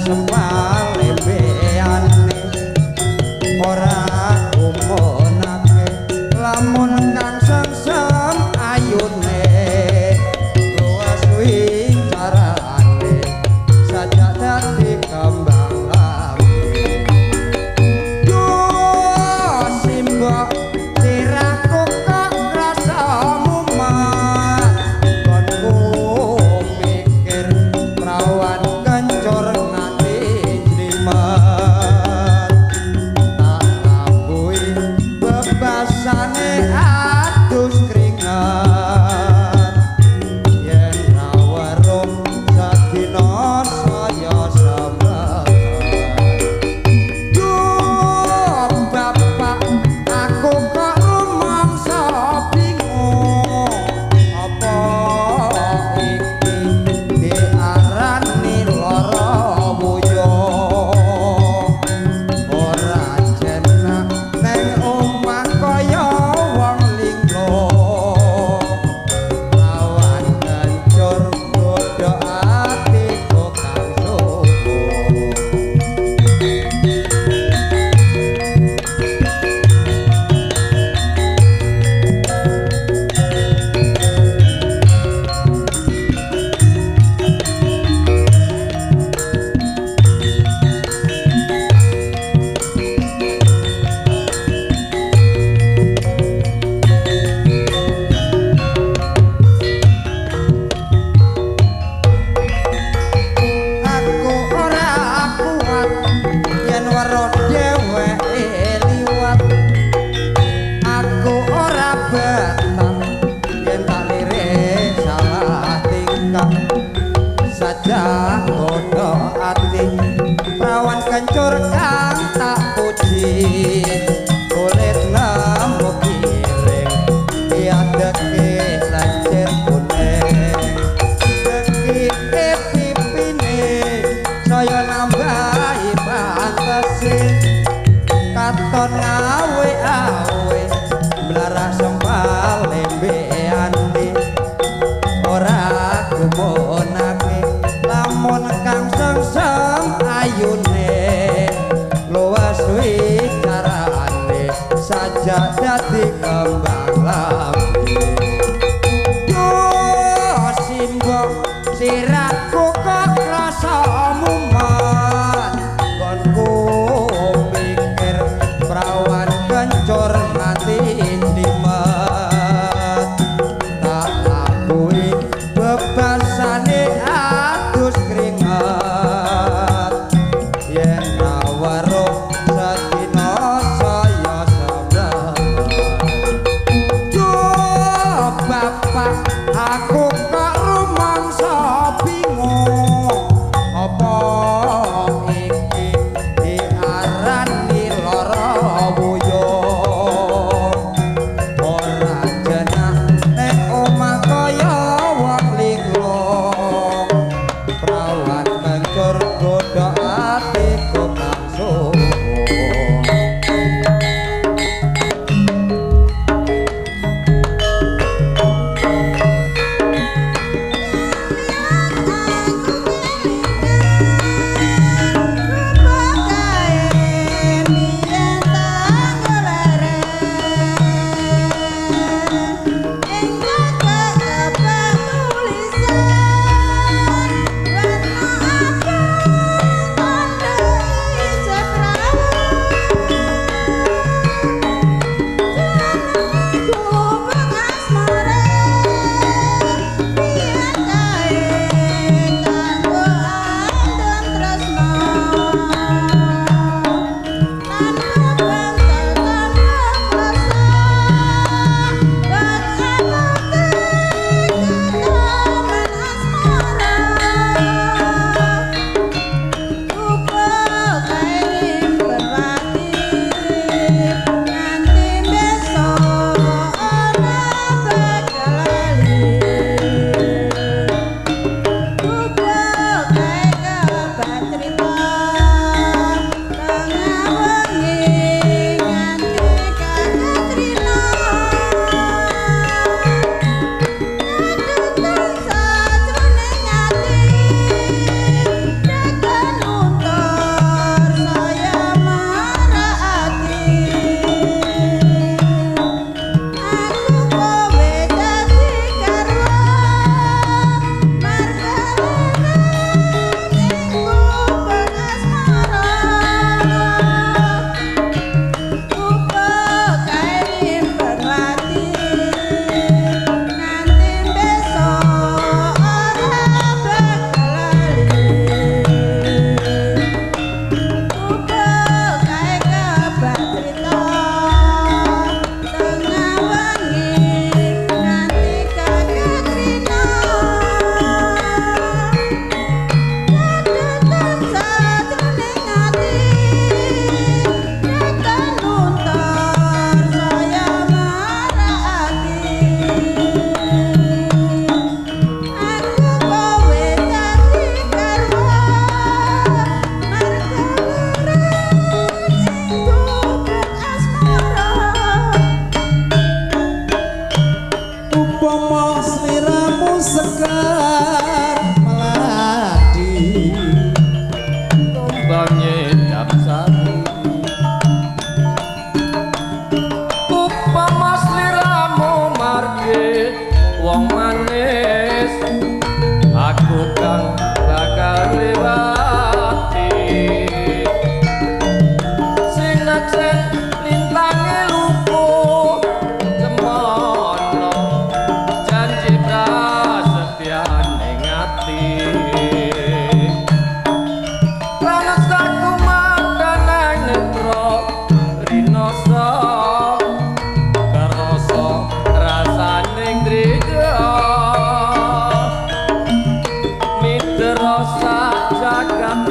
sempal lembeane ora umunake lamun kang sengsem ayune luas wicarane sajak dadi kembang lambe. Duh simbok sirahku kok rasa mumet konku mikir prawan kencur nganti jlimet tak labuhi bebasane adus keringet yen ra weruh sadina saya semret. Duh bapak aku kok rumangsa bingung apa iki diarani lara wuyung ora jenak neng omah kaya wong linglung awan kencur godho atiku kang suwung. Aku ora kuat yen weruh dheweke liwat, aku ora betah yen tak lirik salah tingkah sajak godho ati prawan kencur kang tak puji kulit lemu giring diadeke lancir kuning dekike pipine saya nambahi pantese katon awe-awe mlarah sempal lembeane ora gumunake lamun kang sengsem ayune luas wicarane sajak dadi kembang lambe. Duh simbok sirahku kok krasa mumet konku mikir prawan kencur nganti jlimet tak labuhi bebasane adus keringet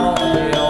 Yo.